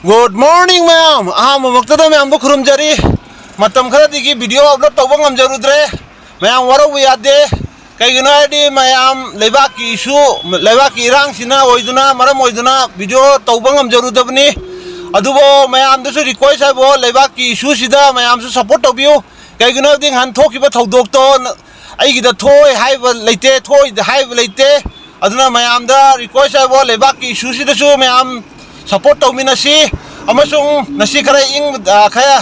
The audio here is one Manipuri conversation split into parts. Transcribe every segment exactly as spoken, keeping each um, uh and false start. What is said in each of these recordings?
Good morning ꯃꯌꯥꯝ, ꯑꯍꯥꯟꯕꯃꯛꯇꯗ ꯃꯌꯥꯝꯕꯨ ꯈꯨꯔꯨꯝꯖꯔꯤ꯫ ꯃꯇꯝ ꯈꯔꯗꯒꯤ video upload ꯇꯧꯕ ꯉꯝꯖꯔꯨꯗ꯭ꯔꯦ꯫ ꯃꯌꯥꯝ ꯋꯥꯔꯧꯕ ꯌꯥꯗꯦ꯫ ꯀꯩꯒꯤꯅꯣ ꯍꯥꯏꯔꯗꯤ ꯃꯌꯥꯝ ꯂꯩꯕꯥꯛꯀꯤ issue, ꯂꯩꯕꯥꯛꯀꯤ ꯏꯔꯥꯡꯁꯤꯅ ꯑꯣꯏꯗꯨꯅ, ꯃꯔꯝ ꯑꯣꯏꯗꯨꯅ video ꯇꯧꯕ ꯉꯝꯖꯔꯨꯗꯕꯅꯤ꯫ ꯑꯗꯨꯕꯨ ꯃꯌꯥꯝꯗꯁꯨ request ꯍꯥꯏꯕꯨ ꯂꯩꯕꯥꯛꯀꯤ issue ꯁꯤꯗ ꯃꯌꯥꯝꯁꯨ support ꯇꯧꯕꯤꯌꯨ꯫ ꯀꯩꯒꯤꯅꯣ ꯍꯥꯏꯕꯗꯤ ꯉꯍꯥꯟ ꯊꯣꯛꯈꯤꯕ ꯊꯧꯗꯣꯛꯇꯣ ꯑꯩꯒꯤꯗ ꯊꯣꯛꯑꯣꯏ ꯍꯥꯏꯕ ꯂꯩꯇꯦ, ꯊꯣꯛꯑꯣꯏ ꯍꯥꯏꯕ ꯂꯩꯇꯦ꯫ ꯑꯗꯨꯅ ꯃꯌꯥꯝꯗ request ꯍꯥꯏꯕꯨ ꯂꯩꯕꯥꯛꯀꯤ issue ꯁꯤꯗꯁꯨ ꯃꯌꯥꯝ support ꯇꯧꯃꯤꯟꯅꯁꯤ꯫ ꯑꯃꯁꯨꯡ ꯉꯁꯤ ꯈꯔ ꯏꯪ, ꯑ, ꯈꯔ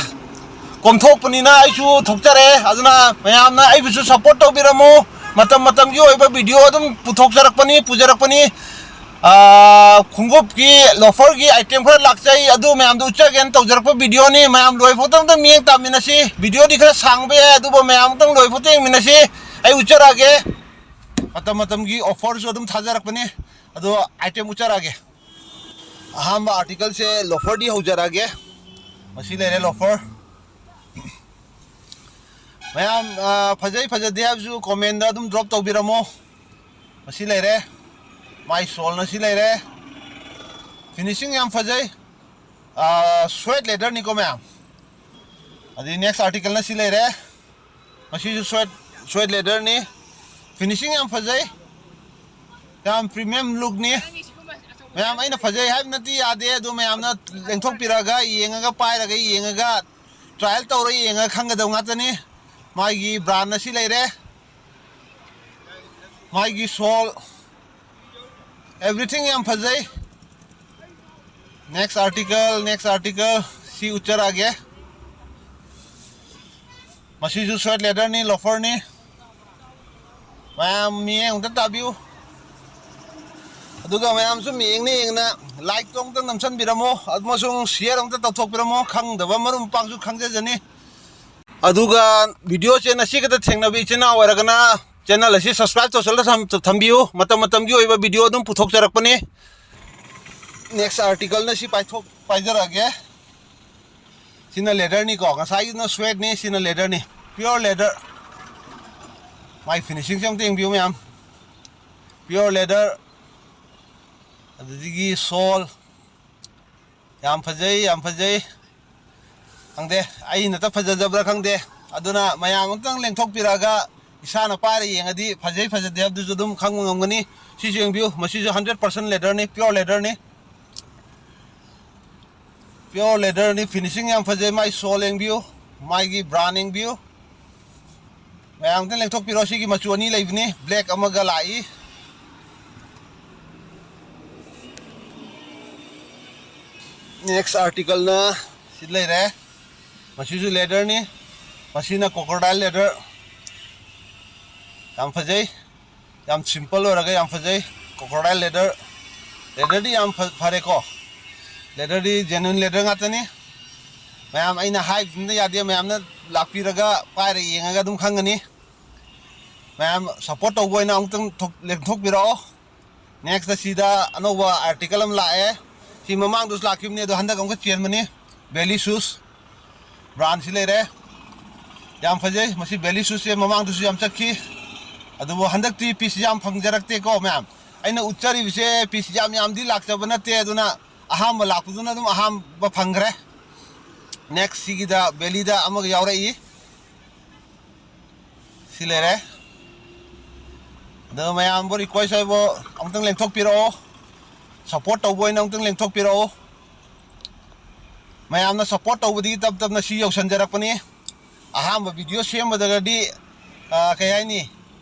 ꯀꯣꯝꯊꯣꯛꯄꯅꯤꯅ ꯑꯩꯁꯨ ꯊꯣꯛꯆꯔꯦ꯫ ꯑꯗꯨꯅ ꯃꯌꯥꯝꯅ ꯑꯩꯕꯨꯁꯨ support ꯇꯧꯕꯤꯔꯝꯃꯨ꯫ ꯃꯇꯝ ꯃꯇꯝꯒꯤ ꯑꯣꯏꯕ video ꯑꯗꯨꯝ ꯄꯨꯊꯣꯛꯆꯔꯛꯄꯅꯤ, ꯄꯨꯖꯔꯛꯄꯅꯤ꯫ ꯑꯥ, ꯈꯣꯡꯎꯞꯀꯤ, loafer ꯒꯤ item ꯈꯔ ꯂꯥꯛꯆꯩ, ꯑꯗꯨ ꯃꯌꯥꯝꯗꯨ ꯎꯠꯆꯒꯦꯅ ꯇꯧꯖꯔꯛꯄ video ꯅꯤ꯫ ꯃꯌꯥꯝ ꯂꯣꯏꯐꯥꯎꯇ ꯑꯝꯇ ꯃꯤꯠꯌꯦꯡ ꯇꯥꯃꯤꯟꯅꯁꯤ꯫ Video ꯗꯤ ꯈꯔ ꯁꯥꯡꯕ ꯌꯥꯏ, ꯑꯗꯨꯕꯨ ꯃꯌꯥꯝ ꯑꯝꯇꯪ ꯂꯣꯏꯐꯥꯎꯇ ꯌꯦꯡꯃꯤꯟꯅꯁꯤ꯫ ꯑꯩ ꯎꯠꯆꯔꯛꯑꯒꯦ꯫ ꯃꯇꯝ ꯃꯇꯝꯒꯤ offer ꯁꯨ ꯑꯗꯨꯝ ꯊꯥꯖꯔꯛꯄꯅꯤ꯫ ꯑꯗꯣ item ꯎꯠꯆꯔꯛꯑꯒꯦ꯫ ꯑꯍꯥꯟꯕ article ꯁꯦ loafer ꯗꯤ ꯍꯧꯖꯔꯛꯑꯒꯦ꯫ ꯃꯁꯤ ꯂꯩꯔꯦ loafer꯫ ꯃꯌꯥꯝ, ꯑ, ꯐꯖꯩ ꯐꯖꯗꯦ ꯍꯥꯏꯕꯁꯨ comment ꯇ ꯑꯗꯨꯝ drop ꯇꯧꯕꯤꯔꯝꯃꯣ꯫ ꯃꯁꯤ ꯂꯩꯔꯦ꯫ ꯃꯥꯏ sole ꯅ ꯁꯤ ꯂꯩꯔꯦ꯫ Finishing ꯌꯥꯝ ꯐꯖꯩ꯫ ꯑ, suede leather ꯅꯤꯀꯣ ꯃꯌꯥꯝ꯫ ꯑꯗꯩ next article ꯅ ꯁꯤ ꯂꯩꯔꯦ꯫ ꯃꯁꯤꯁꯨ suede, suede leather ꯅꯤ꯫ Finishing ꯌꯥꯝ ꯐꯖꯩ꯫ ꯌꯥꯝ premium look ꯅꯤ꯫ ꯃꯌꯥꯝ ꯑꯩꯅ ꯐꯖꯩ ꯍꯥꯏꯕ ꯅꯠꯇꯦ, ꯌꯥꯗꯦ꯫ ꯑꯗꯨ ꯃꯌꯥꯝꯅ ꯂꯦꯡꯊꯣꯛꯄꯤꯔꯒ, ꯌꯦꯡꯉꯒ, ꯄꯥꯏꯔꯒ ꯌꯦꯡꯉꯒ, trial ꯇꯧꯔ ꯌꯦꯡꯉꯒ ꯈꯪꯒꯗꯕ ꯉꯥꯛꯇꯅꯤ꯫ ꯃꯥꯒꯤ brand ꯑꯁꯤ ꯂꯩꯔꯦ꯫ ꯃꯥꯒꯤ sole, everything ꯌꯥꯝ ꯐꯖꯩ꯫ Next article, next article ꯁꯤ ꯎꯠꯆꯔꯛꯑꯒꯦ꯫ ꯃꯁꯤꯁꯨ suede leather ꯅꯤ, loafer ꯅꯤ꯫ ꯃꯌꯥꯝ ꯃꯤꯠꯌꯦꯡ ꯑꯝꯇ ꯇꯥꯕꯤꯌꯨ꯫ ꯑꯗꯨꯒ ꯃꯌꯥꯝꯁꯨ ꯃꯤꯠꯌꯦꯡꯅ ꯌꯦꯡꯅ like ꯇꯣ ꯑꯝꯇ ꯅꯝꯁꯟꯕꯤꯔꯝꯃꯣ, ꯑꯃꯁꯨꯡ share ꯑꯝꯇ ꯇꯧꯊꯣꯛꯄꯤꯔꯝꯃꯣ, ꯈꯪꯗꯕ ꯃꯔꯨꯞ ꯃꯄꯥꯡꯁꯨ ꯈꯪꯖꯖꯅꯤ꯫ ꯑꯗꯨꯒ video ꯁꯦ ꯉꯁꯤ ꯈꯛꯇ ꯊꯦꯡꯅꯕ ꯏꯆꯤꯟ ꯏꯅꯥꯎ ꯑꯣꯏꯔꯒꯅ channel ꯑꯁꯤ subscribe ꯇꯧꯁꯜꯂ ꯊꯝ-, ꯊꯝꯕꯤꯌꯨ꯫ ꯃꯇꯝ ꯃꯇꯝꯒꯤ ꯑꯣꯏꯕ video ꯑꯗꯨꯝ ꯄꯨꯊꯣꯛꯆꯔꯛꯄꯅꯤ꯫ Next article ꯅ ꯁꯤ ꯄꯥꯏꯊꯣꯛ-, ꯄꯥꯏꯖꯔꯛꯑꯒꯦ꯫ ꯁꯤꯅ leather ꯅꯤꯀꯣ, ꯉꯁꯥꯏꯒꯤꯗꯨꯅ suede ꯅꯤ, ꯁꯤꯅ leather ꯅꯤ꯫ Pure leather꯫ ꯃꯥꯏ finishing ꯁꯦ ꯑꯝꯇ ꯌꯦꯡꯕꯤꯌꯨ ꯃꯌꯥꯝ꯫ Pure leather꯫ ꯑꯗꯨꯗꯒꯤ sole꯫ ꯌꯥꯝ ꯐꯖꯩ, ꯌꯥꯝ ꯐꯖꯩ꯫ ꯈꯪꯗꯦ, ꯑꯩꯅꯇ ꯐꯖꯖꯕ꯭ꯔꯥ ꯈꯪꯗꯦ꯫ ꯑꯗꯨꯅ ꯃꯌꯥꯝ ꯑꯃꯨꯛꯇꯪ ꯂꯦꯡꯊꯣꯛꯄꯤꯔꯛꯑꯒ ꯏꯁꯥꯅ ꯄꯥꯏꯔ ꯌꯦꯡꯉꯗꯤ ꯐꯖꯩ ꯐꯖꯗꯦ ꯍꯥꯏꯕꯗꯨꯁꯨ ꯑꯗꯨꯝ ꯈꯪꯕ ꯉꯝꯒꯅꯤ꯫ ꯁꯤꯁꯨ ꯌꯦꯡꯕꯤꯌꯨ, ꯃꯁꯤꯁꯨ hundred percent leatherꯅꯤ, pure leatherꯅꯤ꯫ Pure leatherꯅꯤ, finishing ꯌꯥꯝ ꯐꯖꯩ꯫ ꯃꯥꯏ sole ꯌꯦꯡꯕꯤꯌꯨ, ꯃꯥꯒꯤ brand ꯌꯦꯡꯕꯤꯌꯨ꯫ ꯃꯌꯥꯝ ꯑꯝꯇ ꯂꯦꯡꯊꯣꯛꯄꯤꯔꯣ꯫ ꯁꯤꯒꯤ ꯃꯆꯨ ꯑꯅꯤ ꯂꯩꯕꯅꯤ, black ꯑꯃꯒ ꯂꯥꯛꯏ꯫ Next articleꯅ ꯁꯤ ꯂꯩꯔꯦ꯫ ꯃꯁꯤꯁꯨ leatherꯅꯤ꯫ ꯃꯁꯤꯅ crocodile leather꯫ ꯌꯥꯝ ꯐꯖꯩ꯫ ꯌꯥꯝ simple ꯑꯣꯏꯔꯒ ꯌꯥꯝ ꯐꯖꯩ꯫ Crocodile leather꯫ Leatherꯗꯤ ꯌꯥꯝ ꯐ-, ꯐꯔꯦꯀꯣ꯫ Leatherꯗꯤ genuine leather ꯉꯥꯛꯇꯅꯤ꯫ ꯃꯌꯥꯝ, ꯑꯩꯅ ꯍꯥꯏꯕꯗꯨꯅ ꯌꯥꯗꯦ, ꯃꯌꯥꯝꯅ ꯂꯥꯛꯄꯤꯔꯒ ꯄꯥꯏꯔ ꯌꯦꯡꯉꯒ ꯑꯗꯨꯝ ꯈꯪꯒꯅꯤ꯫ ꯃꯌꯥꯝ support ꯇꯧꯕ ꯑꯣꯏꯅ ꯑꯃꯨꯛꯇꯪ ꯊꯣꯛ-, ꯂꯦꯡꯊꯣꯛꯄꯤꯔꯛꯑꯣ꯫ Next ꯁꯤꯗ ꯑꯅꯧꯕ article ꯑꯃ ꯂꯥꯛꯑꯦ꯫ ꯁꯤ ꯃꯃꯥꯡꯗꯁꯨ ꯂꯥꯛꯈꯤꯕꯅꯤ, ꯑꯗꯣ ꯍꯟꯗꯛ ꯑꯃꯨꯛꯀ ꯆꯦꯟꯕꯅꯤ꯫ Valley shoes brandꯁꯤ ꯂꯩꯔꯦ꯫ ꯌꯥꯝ ꯐꯖꯩ꯫ ꯃꯁꯤ Valley shoesꯁꯦ ꯃꯃꯥꯡꯗꯁꯨ ꯌꯥꯝ ꯆꯠꯈꯤ, ꯑꯗꯨꯕꯨ ꯍꯟꯗꯛꯇꯤ piece ꯌꯥꯝ ꯐꯪꯖꯔꯛꯇꯦꯀꯣ ꯃꯌꯥꯝ꯫ ꯑꯩꯅ ꯎꯠꯆꯔꯤꯕꯁꯦ piece ꯌꯥꯝ ꯌꯥꯝꯗꯤ ꯂꯥꯛꯆꯕ ꯅꯠꯇꯦ, ꯑꯗꯨꯅ ꯑꯍꯥꯝꯕ ꯂꯥꯛꯄꯗꯨꯅ ꯑꯗꯨꯝ ꯑꯍꯥꯝꯕ ꯐꯪꯈ꯭ꯔꯦ꯫ Next ꯁꯤꯒꯤꯗ Valleyꯗ ꯑꯃꯒ ꯌꯥꯎꯔꯛꯏ꯫ ꯁꯤ ꯂꯩꯔꯦ꯫ ꯑꯗꯣ ꯃꯌꯥꯝꯕꯨ request ꯍꯥꯏꯕꯨ ꯑꯃꯨꯛꯇꯪ ꯂꯦꯡꯊꯣꯛꯄꯤꯔꯛꯑꯣ, support ꯇꯧꯕ ꯑꯣꯏꯅ ꯑꯃꯨꯛꯇꯪ ꯂꯦꯡꯊꯣꯛꯄꯤꯔꯛꯑꯣ꯫ ꯃꯌꯥꯝꯅ support ꯇꯧꯕꯗꯒꯤ ꯇꯞ ꯇꯞꯅ ꯁꯤ ꯌꯧꯁꯟꯖꯔꯛꯄꯅꯤ꯫ ꯑꯍꯥꯟꯕ video ꯁꯦꯝꯕꯗꯒꯗꯤ, ꯑꯥ, ꯀꯩ ꯍꯥꯏꯅꯤ,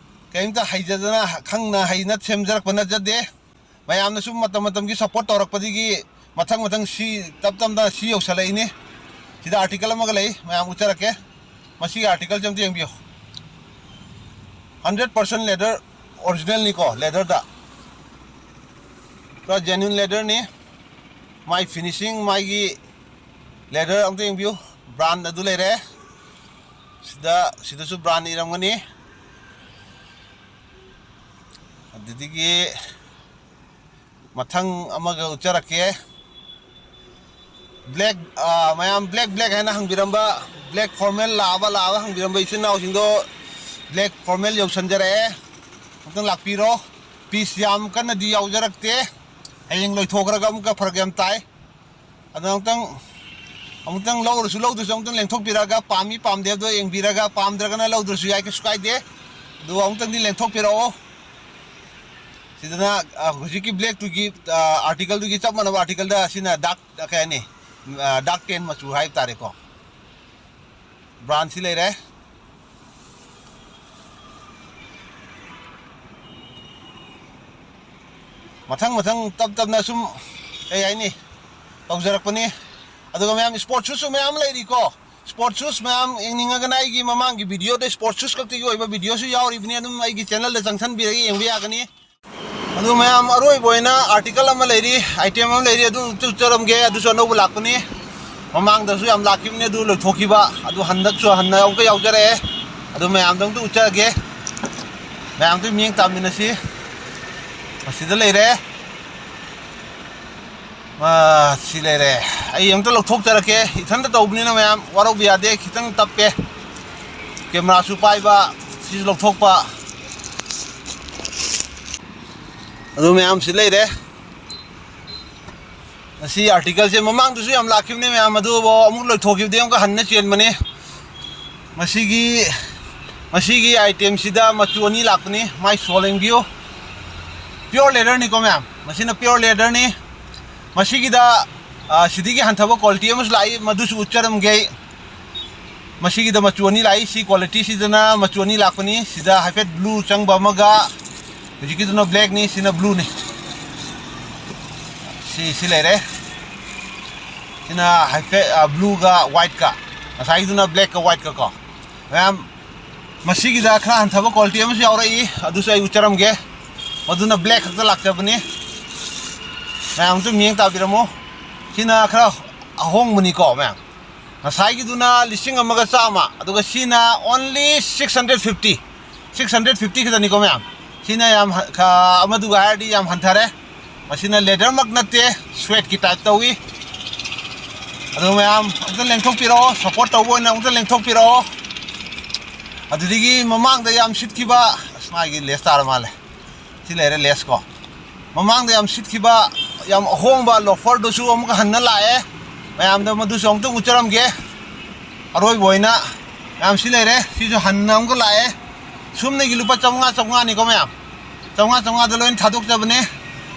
ꯀꯔꯤꯝꯇ ꯍꯩꯖꯗꯅ, ꯈꯪꯅ ꯍꯩꯅ ꯁꯦꯝꯖꯔꯛꯄ ꯅꯠꯆꯗꯦ꯫ ꯃꯌꯥꯝꯅ ꯁꯨꯝ ꯃꯇꯝ ꯃꯇꯝꯒꯤ support ꯇꯧꯔꯛꯄꯗꯒꯤ ꯃꯊꯪ ꯃꯊꯪ ꯁꯤ ꯇꯞ ꯇꯞꯅ ꯁꯤ ꯌꯧꯁꯜꯂꯛꯏꯅꯤ꯫ ꯁꯤꯗ article ꯑꯃꯒ ꯂꯩ, ꯃꯌꯥꯝ ꯎꯠꯆꯔꯛꯀꯦ꯫ ꯃꯁꯤꯒꯤ articleꯁꯦ ꯑꯝꯇ ꯌꯦꯡꯕꯤꯌꯨ꯫ Hundred percent leather, originalꯅꯤꯀꯣ, leatherꯗ꯫ ꯄꯨꯔꯥ genuine leatherꯅꯤ꯫ ꯃꯥꯏ finishing, ꯃꯥꯒꯤ leather ꯑꯝꯇ ꯌꯦꯡꯕꯤꯌꯨ꯫ Brand ꯑꯗꯨ ꯂꯩꯔꯦ꯫ ꯁꯤꯗ, ꯁꯤꯗꯁꯨ brand ꯏꯔꯝꯒꯅꯤ꯫ ꯑꯗꯨꯗꯒꯤ ꯃꯊꯪ ꯑꯃꯒ ꯎꯠꯆꯔꯛꯀꯦ꯫ Black, ꯑꯥ, ꯃꯌꯥꯝ black, black ꯍꯥꯏꯅ ꯍꯪꯕꯤꯔꯝꯕ, black formal ꯂꯥꯛꯑꯕ, ꯂꯥꯛꯑꯕ ꯍꯪꯕꯤꯔꯝꯕ ꯏꯆꯤꯟ ꯏꯅꯥꯎꯁꯤꯡꯗꯣ black formal ꯌꯧꯁꯟꯖꯔꯛꯑꯦ꯫ ꯑꯃꯨꯛꯇꯪ ꯂꯥꯛꯄꯤꯔꯣ꯫ Piece ꯌꯥꯝ ꯀꯟꯅꯗꯤ ꯌꯥꯎꯖꯔꯛꯇꯦ꯫ ꯍꯌꯦꯡ ꯂꯣꯏꯊꯣꯛꯈ꯭ꯔꯒ ꯑꯃꯨꯛꯀ ꯐꯔꯛ ꯌꯥꯝ ꯇꯥꯏ꯫ ꯑꯗꯣ ꯑꯃꯨꯛꯇꯪ, ꯑꯃꯨꯛꯇꯪ ꯂꯧꯔꯁꯨ ꯂꯧꯗ꯭ꯔꯁꯨ ꯑꯃꯨꯛꯇꯪ ꯂꯦꯡꯊꯣꯛꯄꯤꯔꯒ, ꯄꯥꯝꯃꯤ ꯄꯥꯝꯗꯦ ꯍꯥꯏꯕꯗꯣ ꯌꯦꯡꯕꯤꯔꯒ, ꯄꯥꯝꯗ꯭ꯔꯒꯅ ꯂꯧꯗ꯭ꯔꯁꯨ ꯌꯥꯏ, ꯀꯩꯁꯨ ꯀꯥꯏꯗꯦ꯫ ꯑꯗꯨꯒ ꯑꯃꯨꯛꯇꯪꯗꯤ ꯂꯦꯡꯊꯣꯛꯄꯤꯔꯛꯑꯣ꯫ ꯁꯤꯗꯅ, ꯑ, ꯍꯧꯖꯤꯛꯀꯤ blackꯇꯨꯒꯤ, ꯑ, articleꯗꯨꯒꯤ ꯆꯞ ꯃꯥꯟꯅꯕ articleꯗ ꯁꯤꯅ dark, ꯑ, ꯀꯩ ꯍꯥꯏꯅꯤ, ꯑ, dark tan ꯃꯆꯨ ꯍꯥꯏꯕ ꯇꯥꯔꯦꯀꯣ꯫ Brandꯁꯤ ꯂꯩꯔꯦ꯫ ꯃꯊꯪ ꯃꯊꯪ ꯇꯞ ꯇꯞꯅ ꯁꯨꯝ, ꯀꯩ ꯍꯥꯏꯅꯤ, ꯇꯧꯖꯔꯛꯄꯅꯤ꯫ ꯑꯗꯨꯒ ꯃꯌꯥꯝ, sport shoesꯁꯨ ꯃꯌꯥꯝ ꯂꯩꯔꯤꯀꯣ꯫ Sport shoes ꯃꯌꯥꯝ ꯌꯦꯡꯅꯤꯡꯉꯒꯅ ꯑꯩꯒꯤ ꯃꯃꯥꯡꯒꯤ videoꯗ sport shoes ꯈꯛꯇꯒꯤ ꯑꯣꯏꯕ videoꯁꯨ ꯌꯥꯎꯔꯤꯕꯅꯤ, ꯑꯗꯨꯝ ꯑꯩꯒꯤ channelꯗ ꯆꯪꯁꯟꯕꯤꯔꯒ ꯌꯦꯡꯕ ꯌꯥꯒꯅꯤ꯫ ꯑꯗꯨ ꯃꯌꯥꯝ, ꯑꯔꯣꯏꯕ ꯑꯣꯏꯅ article ꯑꯃ ꯂꯩꯔꯤ, item ꯑꯃ ꯂꯩꯔꯤ, ꯑꯗꯨ ꯎꯠꯆꯔꯝꯒꯦ꯫ ꯑꯗꯨꯁꯨ ꯑꯅꯧꯕ ꯂꯥꯛꯄꯅꯤ꯫ ꯃꯃꯥꯡꯗꯁꯨ ꯌꯥꯝ ꯂꯥꯛꯈꯤꯕꯅꯤ, ꯑꯗꯨ ꯂꯣꯏꯊꯣꯛꯈꯤꯕ꯫ ꯑꯗꯨ ꯍꯟꯗꯛꯁꯨ ꯍꯟꯅ ꯑꯃꯨꯛꯀ ꯌꯥꯎꯖꯔꯛꯑꯦ꯫ ꯑꯗꯨ ꯃꯌꯥꯝꯗ ꯑꯝꯇ ꯎꯠꯆꯒꯦ, ꯃꯌꯥꯝꯗꯨ ꯃꯤꯠꯌꯦꯡ ꯇꯥꯃꯤꯟꯅꯁꯤ꯫ ꯃꯁꯤꯗ ꯂꯩꯔꯦ꯫ ꯑꯥ, ꯁꯤ ꯂꯩꯔꯦ꯫ ꯑꯩ ꯑꯝꯇ ꯂꯧꯊꯣꯛꯆꯔꯛꯀꯦ꯫ ꯏꯊꯟꯇ ꯇꯧꯕꯅꯤꯅ ꯃꯌꯥꯝ ꯋꯥꯔꯧꯕ ꯌꯥꯗꯦ꯫ ꯈꯤꯇꯪ ꯇꯞꯄꯦ꯫ Cameraꯁꯨ ꯄꯥꯏꯕ, ꯁꯤꯁꯨ ꯂꯧꯊꯣꯛꯄ꯫ ꯑꯗꯨ ꯃꯌꯥꯝ ꯁꯤ ꯂꯩꯔꯦ꯫ ꯃꯁꯤ articleꯁꯦ ꯃꯃꯥꯡꯗꯁꯨ ꯌꯥꯝ ꯂꯥꯛꯈꯤꯕꯅꯦ ꯃꯌꯥꯝ, ꯑꯗꯨꯕꯨ ꯑꯃꯨꯛ ꯂꯣꯏꯊꯣꯛꯈꯤꯕꯗꯒꯤ ꯑꯃꯨꯛꯀ ꯍꯟꯅ ꯆꯦꯟꯕꯅꯦ꯫ ꯃꯁꯤꯒꯤ, ꯃꯁꯤꯒꯤ itemꯁꯤꯗ ꯃꯆꯨ ꯑꯅꯤ ꯂꯥꯛꯄꯅꯤ꯫ ꯃꯥꯏ sole ꯌꯦꯡꯕꯤꯌꯨ꯫ Pure leatherꯅꯤꯀꯣ ꯃꯌꯥꯝ, ꯃꯁꯤꯅ pure leatherꯅꯤ꯫ ꯃꯁꯤꯒꯤꯗ, ꯑ, ꯁꯤꯗꯒꯤ ꯍꯟꯊꯕ quality ꯑꯃꯁꯨ ꯂꯥꯛꯏ, ꯃꯗꯨꯁꯨ ꯎꯠꯆꯔꯝꯒꯦ꯫ ꯃꯁꯤꯒꯤꯗ ꯃꯆꯨ ꯑꯅꯤ ꯂꯥꯛꯏ꯫ ꯁꯤ qualityꯁꯤꯗꯅ ꯃꯆꯨ ꯑꯅꯤ ꯂꯥꯛꯄꯅꯤ꯫ ꯁꯤꯗ ꯍꯥꯏꯐꯦꯠ blue ꯆꯪꯕ ꯑꯃꯒ, ꯍꯧꯖꯤꯛꯀꯤꯗꯨꯅ blackꯅꯤ, ꯁꯤꯅ blueꯅꯤ꯫ ꯁꯤ, ꯁꯤ ꯂꯩꯔꯦ꯫ ꯁꯤꯅ ꯍꯥꯏꯐꯦꯠ, ꯑ, blueꯒ whiteꯀ, ꯉꯁꯥꯏꯒꯤꯗꯨꯅ blackꯀ whiteꯀ ꯀꯣ꯫ ꯃꯌꯥꯝ, ꯃꯁꯤꯒꯤꯗ ꯈꯔ ꯍꯟꯊꯕ quality ꯑꯃꯁꯨ ꯌꯥꯎꯔꯛꯏ, ꯑꯗꯨꯁꯨ ꯑꯩ ꯎꯠꯆꯔꯝꯒꯦ꯫ ꯃꯗꯨꯅ black ꯈꯛꯇ ꯂꯥꯛꯆꯕꯅꯤ꯫ ꯃꯌꯥꯝꯁꯨ ꯃꯤꯠꯌꯦꯡ ꯇꯥꯕꯤꯔꯝꯃꯣ꯫ ꯁꯤꯅ ꯈꯔ ꯑꯍꯣꯡꯕꯅꯤꯀꯣ ꯃꯌꯥꯝ꯫ ꯉꯁꯥꯏꯒꯤꯗꯨꯅ ꯂꯤꯁꯤꯡ ꯑꯃꯒ ꯆꯥꯝꯃ, ꯑꯗꯨꯒ ꯁꯤꯅ only six hundred fifty꯫ Six hundred fifty ꯈꯛꯇꯅꯤꯀꯣ ꯃꯌꯥꯝ꯫ ꯁꯤꯅ ꯌꯥꯝ ꯍ-, ꯈ-, ꯑꯃꯗꯨꯒ ꯍꯥꯏꯔꯗꯤ ꯌꯥꯝ ꯍꯟꯊꯔꯦ꯫ ꯃꯁꯤꯅ leatherꯃꯛ ꯅꯠꯇꯦ, suedeꯀꯤ type ꯇꯧꯏ꯫ ꯑꯗꯨ ꯃꯌꯥꯝ ꯑꯃꯨꯛꯇ ꯂꯦꯡꯊꯣꯛꯄꯤꯔꯛꯑꯣ, support ꯇꯧꯕ ꯑꯣꯏꯅ ꯑꯃꯨꯛꯇ ꯂꯦꯡꯊꯣꯛꯄꯤꯔꯛꯑꯣ꯫ ꯑꯗꯨꯗꯒꯤ ꯃꯃꯥꯡꯗ ꯌꯥꯝ ꯁꯤꯠꯈꯤꯕ, ꯑꯁ, ꯃꯥꯒꯤ lace ꯇꯥꯔ ꯃꯥꯜꯂꯦ꯫ ꯁꯤ ꯂꯩꯔꯦ lace ꯀꯣ꯫ ꯃꯃꯥꯡꯗ ꯌꯥꯝ ꯁꯤꯠꯈꯤꯕ, ꯌꯥꯝ ꯑꯍꯣꯡꯕ ꯂꯣꯐꯔꯗꯨꯁꯨ ꯑꯃꯨꯛꯀ ꯍꯟꯅ ꯂꯥꯛꯑꯦ꯫ ꯃꯌꯥꯝꯗ ꯃꯗꯨꯁꯨ ꯑꯃꯨꯛꯇꯪ ꯎꯠꯆꯔꯝꯒꯦ꯫ ꯑꯔꯣꯏꯕ ꯑꯣꯏꯅ ꯃꯌꯥꯝ ꯁꯤ ꯂꯩꯔꯦ꯫ ꯁꯤꯁꯨ ꯍꯟꯅ ꯑꯃꯨꯛꯀ ꯂꯥꯛꯑꯦ꯫ ꯁꯨꯝꯅꯒꯤ ꯂꯨꯄꯥ ꯆꯥꯝꯃꯉꯥ, ꯆꯥꯝꯃꯉꯥꯅꯤꯀꯣ ꯃꯌꯥꯝ, ꯆꯥꯝꯃꯉꯥ ꯆꯥꯝꯃꯉꯥꯗ ꯂꯣꯏꯅ ꯊꯥꯗꯣꯛꯆꯕꯅꯦ꯫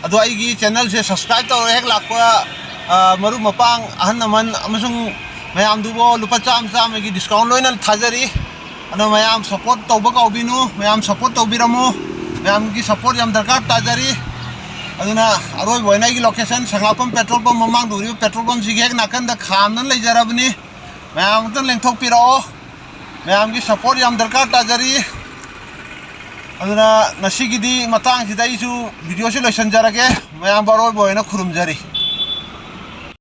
ꯑꯗꯣ ꯑꯩꯒꯤ ꯆꯦꯅꯦꯜꯁꯦ ꯁꯕꯁꯀ꯭ꯔꯥꯏꯕ ꯇꯧꯔꯒ ꯍꯦꯛ ꯂꯥꯛꯄ, ꯑ, ꯃꯔꯨꯞ ꯃꯄꯥꯡ, ꯑꯍꯜ ꯂꯃꯟ ꯑꯃꯁꯨꯡ ꯃꯌꯥꯝꯗꯨꯕꯨ ꯂꯨꯄꯥ ꯆꯥꯝꯃ ꯆꯥꯝꯃꯒꯤ ꯗꯤꯁꯀꯥꯎꯟ ꯂꯣꯏꯅ ꯊꯥꯖꯔꯤ꯫ ꯑꯗꯣ ꯃꯌꯥꯝ ꯁꯞꯄꯣꯔꯠ ꯇꯧꯕ ꯀꯥꯎꯕꯤꯅꯨ, ꯃꯌꯥꯝ ꯁꯞꯄꯣꯔꯠ ꯇꯧꯕꯤꯔꯝꯃꯨ꯫ ꯃꯌꯥꯝꯒꯤ ꯁꯞꯄꯣꯔꯠ ꯌꯥꯝ ꯗꯔꯀꯥꯔ ꯇꯥꯖꯔꯤ꯫ ꯑꯗꯨꯅ ꯑꯔꯣꯏꯕ ꯑꯣꯏꯅ ꯑꯩꯒꯤ ꯂꯣꯀꯦꯁꯟ ꯁꯉꯥꯛꯄꯝ ꯄꯦꯇ꯭ꯔꯣꯜ ꯄꯝ ꯃꯃꯥꯡꯗ ꯎꯔꯤꯕ ꯄꯦꯇ꯭ꯔꯣꯜ ꯄꯝꯁꯤꯒꯤ ꯍꯦꯛ ꯅꯥꯀꯟꯗ ꯈꯥꯝꯗꯅ ꯂꯩꯖꯔꯕꯅꯤ꯫ ꯃꯌꯥꯝ ꯑꯝꯇ ꯂꯦꯡꯊꯣꯛꯄꯤꯔꯛꯑꯣ꯫ ꯃꯌꯥꯝꯒꯤ ꯁꯞꯄꯣꯔꯠ ꯌꯥꯝ ꯗꯔꯀꯥꯔ ꯇꯥꯖꯔꯤ꯫ ꯑꯗꯨꯅ ꯉꯁꯤꯒꯤꯗꯤ ꯃꯇꯥꯡꯁꯤꯗ ꯑꯩꯁꯨ ꯚꯤꯗꯤꯑꯣꯁꯤ ꯂꯣꯏꯁꯤꯟꯖꯔꯒꯦ꯫ ꯃꯌꯥꯝꯕꯨ ꯑꯔꯣꯏꯕ ꯑꯣꯏꯅ ꯈꯨꯔꯨꯝꯖꯔꯤ꯫